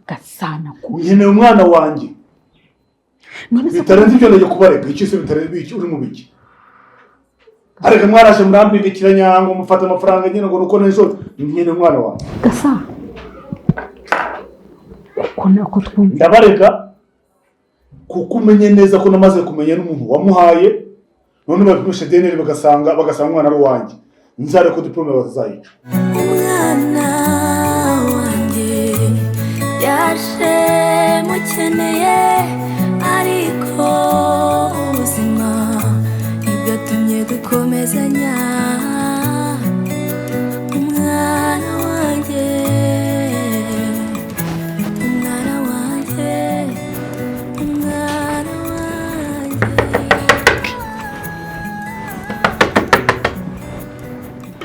Gasana ku Nkeneye umwana wanjye. None se Bitarenze ibyo ndajya kubarega. Iki se bitarenze iki? Uri mu biki? Ariko mwaraje murambindikiranya ngo mufate amafaranga nyine ngo nuko nijoro. Nkeneye umwana wanjye. Gasa, kuko nako twumva. Ndabarega kuko umenye neza ko namaze kumenya n'umuntu wamuhaye. None bapimisha DNA bagasanga umwana ari uwanjye, nzare ko diplôme bazayica. Umwana wanjye yaje mukeneye, ariko ubuzima ntibwatumye dukomezanya. Umwana wanjye, umwana wanjye, umwana wanjye.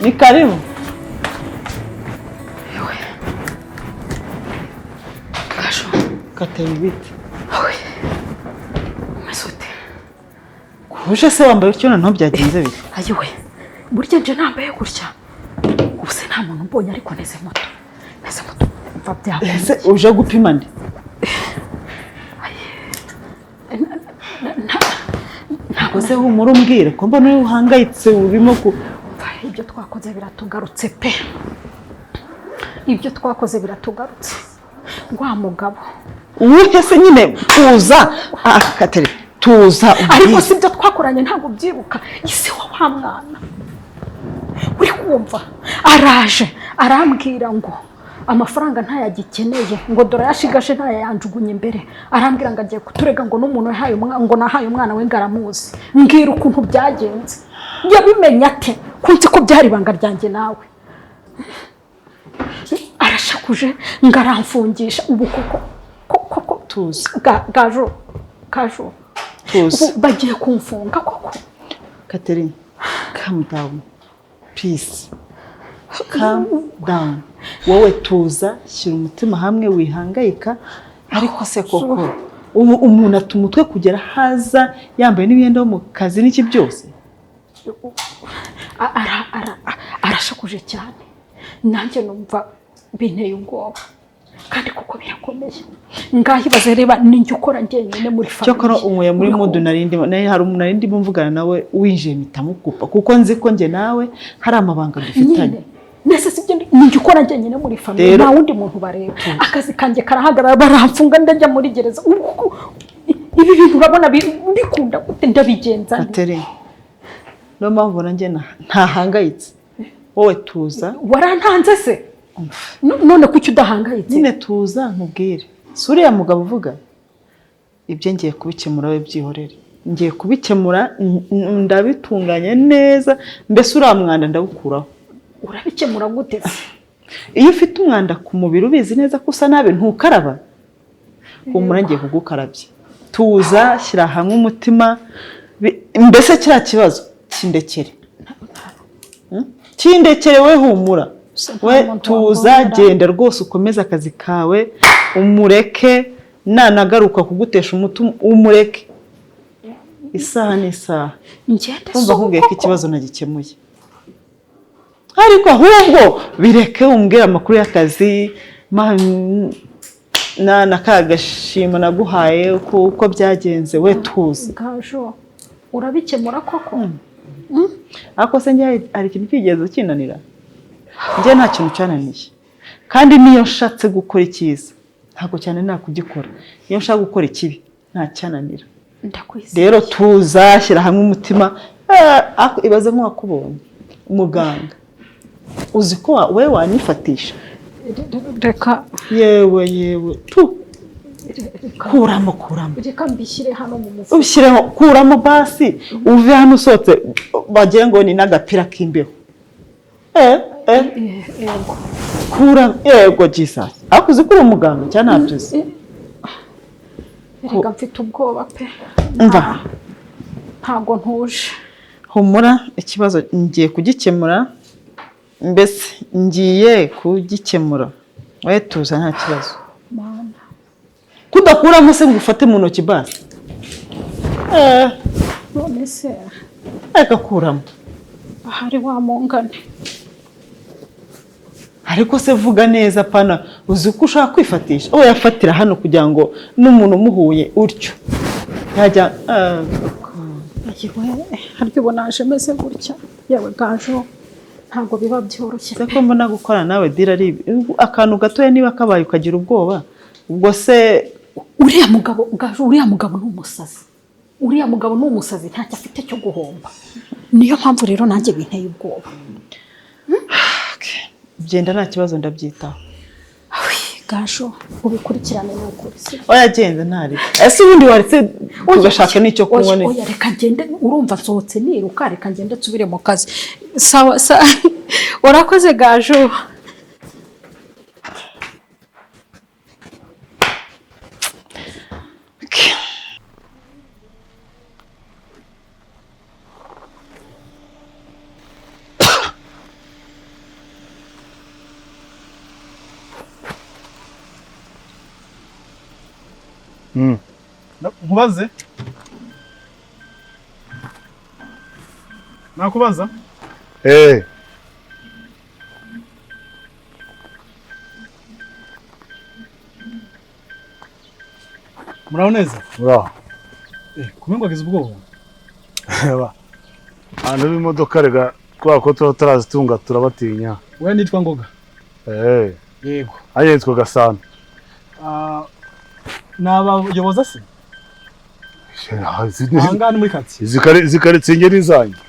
Ni karibu. Gasho. Kateye ibiti. Umeze ute? Kuje se wambaye utyo, noneho byagenze bite? Ayiwe, burya nje nambaye gutya, ubu se nta muntu mbonye, ariko neze moto, neze moto, mva byakomeye. Ese uje gupima nde? Ntabwo. Se humura, umbwire ko mbona uri uhangayitse, urimo ku Mva, ibyo twakoze biratugarutse pe, ibyo twakoze biratugarutse, wa mugabo. Uwuhe se nyine? Tuza, ah, Katere, tuza Ariko umbwire. si ibyo twakoranye, ntabwo byibuka ise wa mwana, uri kumva? Araje arambwira ngo amafaranga ntayagikeneye, ngo dore yashigaje ntayayanjugunye imbere. Arambwira ngo agiye kuturega, ngo n'umuntu yahaye umwana, ngo nahaye umwana we, ngo aramuzi. Mbwira ukuntu byagenze. Yabimenye ate, ko nzi ko byari ibanga ryanjye nawe? Arashakuje ngo aramfungisha. Ubu koko koko? Tuza. Gajo, gajo. Tuza. Ubu bagiye kumfunga koko? Katerine, calm down, please, calm down. Wowe tuza, shyira umutima hamwe, wihangayika. Ariko se koko ubu umuntu ata umutwe kugera haza yambaye n'imyenda yo mu kazi n'iki byose? Arashakuje cyane, nanjye numva binteye ubwoba, kandi kuko birakomeye. Ngaho ibaze, reba ninjye ukora njyenyine muri famille. Cyokora unkuye muri mood nari ndimo. Hari umuntu nari ndimo mvugana nawe winjiye, mpita mukupa, kuko nzi ko njye nawe hari amabanga dufitanye. Nyine nese sibyo, ninjye ukora njyenyine muri famille. Rero Nta wundi muntu bareba. Akazi kanjye karahagarara, baramfunga, ndajya muri gereza. Ibi bintu urabona bikunda gute? Ndabigenza nte? Katerine, niyo mpamvu ubona njye ntahangayitse. Wowe tuza. Warantanze se? None kuki udahangayitse? Nyine tuza nkubwire. Si uriya mugabo uvuga ibyo, ngiye kubikemura. We byihorere, ngiye kubikemura, ndabitunganya neza. Mbese uriya mwanda ndawukuraho. Urabikemura gute se? Iyo ufite umwanda ku mubiri, ubizi neza ko usa nabi, ntukaraba? Humura, ngiye kugukarabya. Tuza, shyira hamwe umutima. Mbese kiriya kibazo kindekere. Kindekere we, humura. We Nta muntu tuza. wambonera. Genda rwose, ukomeze akazi kawe, umureke. Nanagaruka kugutesha umuti, umureke. Isaha n'isaha. Ngende? Kumva nkubwiye ko Koko? ikibazo nagikemuye, ariko ahubwo bireke, umbwire amakuru y'akazi na ka gashimo naguhaye, uko byagenze. We tuzi. Gajo, urabikemura koko? Ariko se njye hari ikintu cyigeze kinanira? Njye nta kintu cyananiye, kandi niyo nshatse gukora icyiza ntabwo cyane nakugikora. Iyo nshaka gukora ikibi nta cyananira. Ndakwizeye. Rero tuza, shyira hamwe umutima. Ariko ibaze nk'uwakubonye umuganga, uzi ko we wanyifatisha? Reka. Yewe yewe, tu kuramo, kuramo. Reka mbishyire hano mu mufuka. Ushyireho, kuramo basi, uve hano usohotse bagira ngo ni n'agapira k'imbeho. Yego. Kura, yego Jesus. Ariko uzi ko uri umuganga cyangwa ntabyo uzi? Reka, mfite ubwoba pe. Mva. Ntabwo ntuje. Humura, ikibazo ngiye kugikemura. Mbese ngiye kugikemura. We tuza, nta kibazo. Mana. Kudakuramo se ngo ufate mu ntoki basi? None se Reka, kuramo. Ahari wa mungane. Ariko se vuga neza pana, uzi ko ushaka kwifatisha. Oya, yafatira hano kugira ngo n'umuntu umuhuye utyo yajya ah. Yewe, harya ubona aje meze gutya? Yewe Gaju, ntabwo biba byoroshye. Se ko mbona gukora nawe dira ari akantu gatoya, niba kabaye ukagira ubwoba, ubwo se Uriya mugabo Gaju, uriya mugabo ni umusazi, uriya mugabo ni umusazi, ntacyo afite cyo guhomba. Niyo mpamvu rero nanjye binteye ubwoba. Genda, nta kibazo, ndabyitaho. Awi, Gaju, ubikurikirane ni ukuri, si Oya, genda ntari. Ese ubundi waretse tugashaka n'icyo kunywa? Oya, Ni oya, reka ngende. Urumva nsohotse niruka, reka ngende nsubire mu kazi. Sawa sawa, urakoze Gaju. Nkubaze, nakubaza? Eh. Muraho neza? Uraho. Kumwe ngo agize ubwoba. Eba. Abantu b'imodoka rega, kubera ko tuba tutarazitunga turabatinya. We nitwa Ngoga. Eh. Yego. Aye, yitwa Gasana. Ah, ni abayobozi se? Ahangaha ni muri karitsiye? Izi karitsiye ngeri zanjye.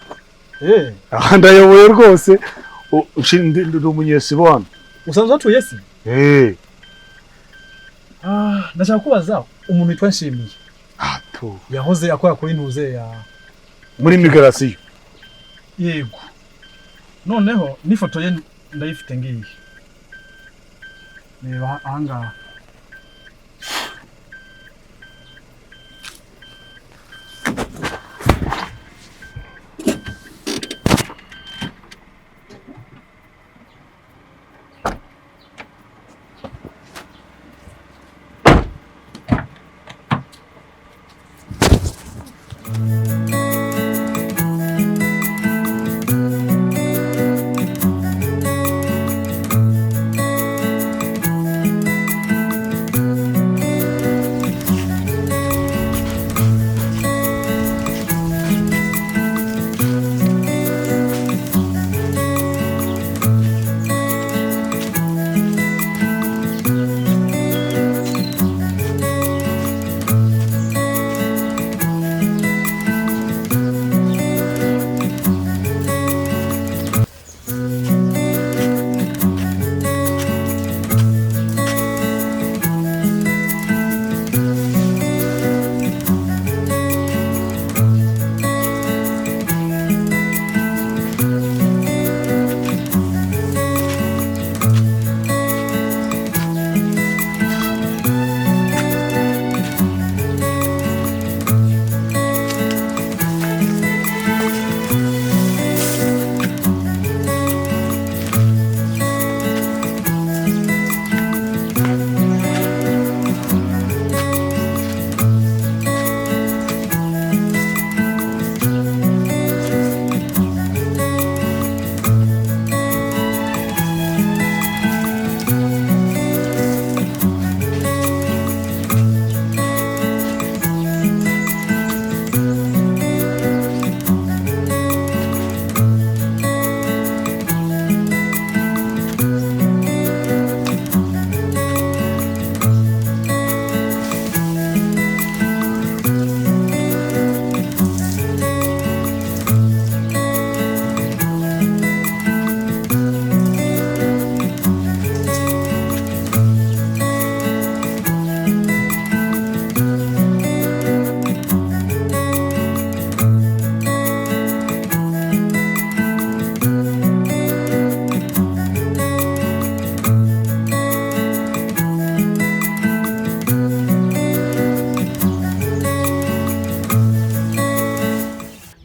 Aha ndayoboye rwose. Ndi umunyesibo hano. Usanzwe watuye se? Eh. Ah, ndashaka kubaza umuntu witwa Nshimiye. Ato. Yahoze akora kuri ntuze ya Muri migarasiyo. Yego. Noneho n'ifoto ye ndayifite ngiyi. Reba ahangaha.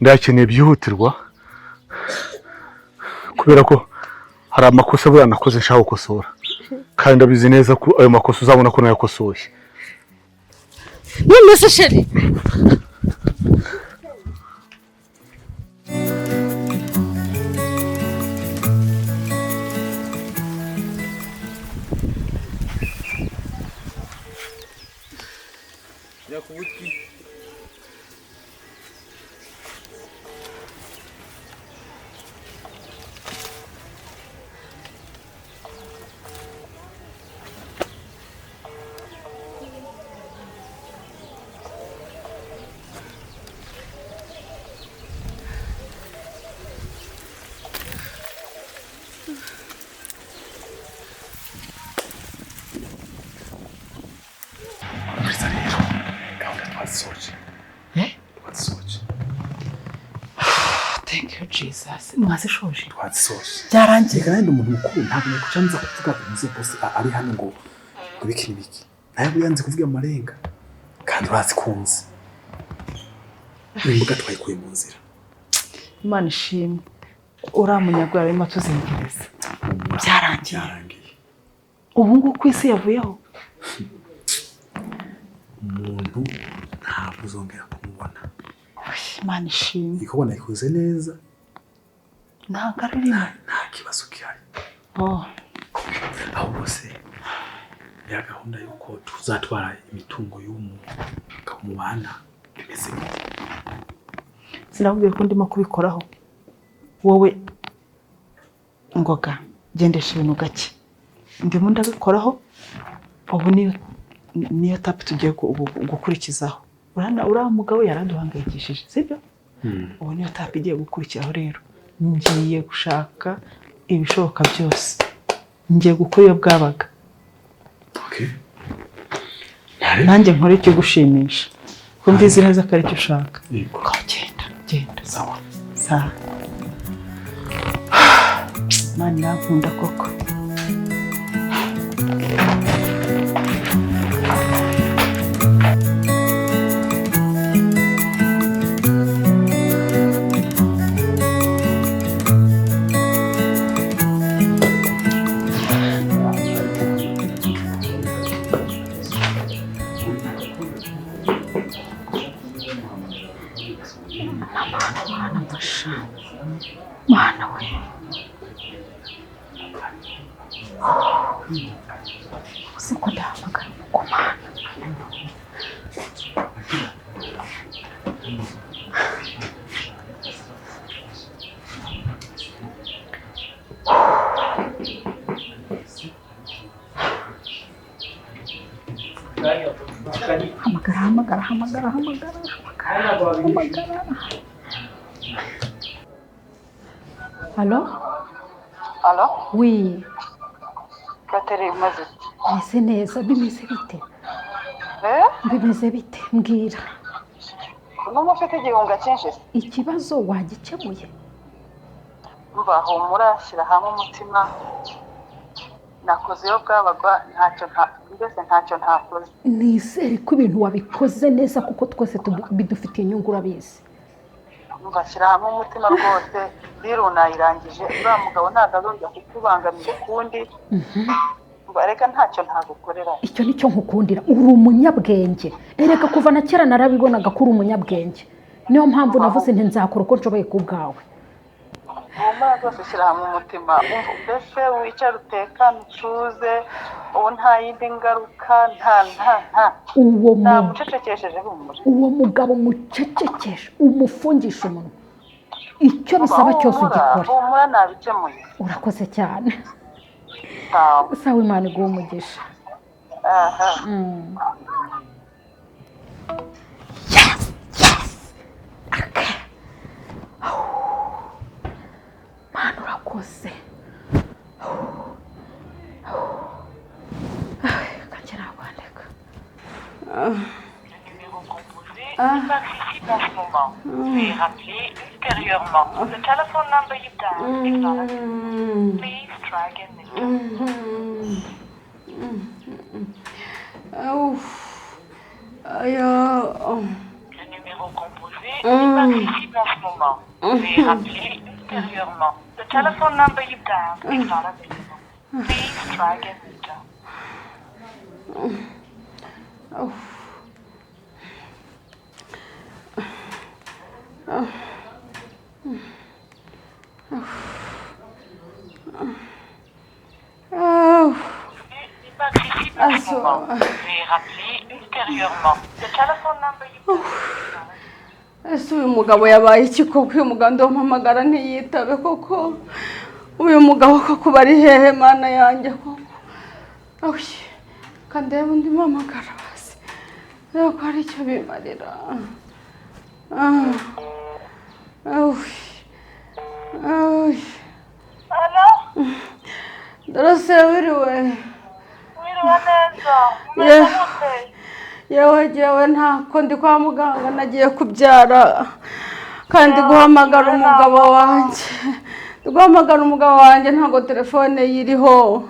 Ndayakeneye byihutirwa kubera ko hari amakosa buriya nakoze nshaka gukosora, kandi ndabizi neza ko ayo makosa uzabona ko nayakosoye. None se chéri? Shyira ku gutwi. Umviriza rero, gahunda twazisoje. Twazisoje. Thank you, Jesus. Mwazishoje? Twazisoje. Byarangiye? Reka nanjye umuntu mukuru ntabwo nakuca nza kuvuga ngo muze bose ari hano ngo ngo biki n'ibiki. Nawe buriya nzi kuvuga amarenga kandi urazikunze. Imbuga twayikuye mu nzira. Imana ishimwe. Uriya munyagwara arimo atuzengereza. Byarangiye? Byarangiye. Ubu ngubu ku isi yavuyeho? Umuntu ntabwo uzongera kumubona. Imana ishimwe. Igikorwa nayikoze neza. Nta ngaru irimo. Nta kibazo gihari. Oh. Ahubwo se ya gahunda y'uko tuzatwara imitungo y'umuntu mubana bimeze gute? Sinakubwiye ko ndimo kubikoraho? Wowe Ngoga, gendesha ibintu gake. Ndimo ndabikoraho. Ubu niyo étape tugiye gukurikizaho. Urana uriya mugabo yaraduhangayikishije, sibyo? Ubu niyo étape igiye gukurikiraho. Rero ngiye gushaka ibishoboka byose, ngiye gukora iyo bwabaga. Okay. Nanjye nkore ikigushimisha, ko mbizi neza ko aricyo ushaka. Yego. Ngaho genda, genda. Sawa. Sawa. Imana irankunda koko. Mana mfasha, Mana we! Uzi ko ndahamagara umukomana? Hamagara, hamagara, hamagara, hamagara, hamagara, hamagara! Allô? Allô? Oui. Bateri, umeze ute? Meze neza, bimeze bite? Eh? Bimeze bite? Mbwira. Numva ufite igihunga cyinshi se. Ikibazo wagikemuye? Umva, humura, shyira hamwe umutima. Nakoze iyo bwabaga, ntacyo nta mbese ntacyo ntakoze. Nizere ko ibintu wabikoze neza, kuko twese bidufitiye inyungu, urabizi. Umva, shyira hamwe umutima rwose. Deal nayirangije. Uriya mugabo ntabwo azongera kukubangamira ukundi. Umva, reka ntacyo ntagukorera. Icyo nicyo nkukundira, uri umunyabwenge. Erega kuva na kera narabibonaga ko uri umunyabwenge, niyo mpamvu navuze nti nzakora uko nshoboye ku bwawe. Humura rwose, shyira hamwe umutima. Umva, mbese wicare utekane, utuze. Ubu nta yindi ngaruka, nta Uwo mu Namucecekesheje, humura. Uwo mugabo mucecekeshe, umufungishe umunwa, icyo bisaba cyose Humura, ugikore. Humura, nabikemuye. Urakoze cyane. Sawa. Sawa, Imana iguhe umugisha. Aha. Yes! Okay. Mana, urakoze. Kanjye nakwandika. N'est pas accessible en ce moment. Veuillez rappeler ultérieurement. The telephone number you dialed is not available. Please try again later. Ouf. Aïe, oh. Le numéro composé n'est pas accessible en ce moment. Veuillez rappeler ultérieurement. The telephone number you dialed is not available. Please try again later. Ouf. Oh. Oh. N'est pas accessible en ce Ah, moment. Veuillez rappeler ultérieurement. The telephone number you Ese uyu mugabo yabaye iki koko? Uyu mugabo ndamuhamagara ntiyitabe koko. Uyu mugabo koko bari hehe, Mana yanjye koko? Awi, kandebe undi mpamagara basi, reba ko hari icyo bimarira. Ah. Awi. Awi. Allô? Dorose, wiriwe? Wiriwe neza. Yeah. Umeze gute? Yewe, yewe, ntako ndi kwa muganga, nagiye kubyara kandi guhamagara umugabo wanjye, guhamagara umugabo wanjye ntabwo telefone ye iriho.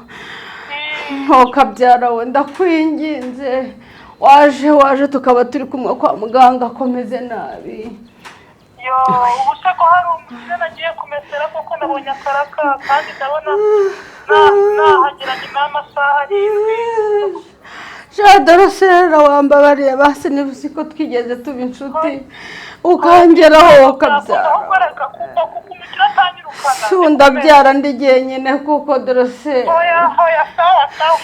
Ntukabyara we, ndakwinginze, waje, waje tukaba turi kumwe kwa muganga, akomeze nabi. Yo, ubu se ko hari umukire nagiye kumesera koko, nabonye akaraka kandi ndabona nahagera nyuma y'amasaha 7. Sha Dorosera, wambabariye basi, niba uzi ko twigeze tuba inshuti, ukangeraho wakabyara. Ahubwo reka kuko umukire atanyirukana. Si ndabyara ndi jyenyine kuko, Dorosera. Hoya, hoya, sawa sawa.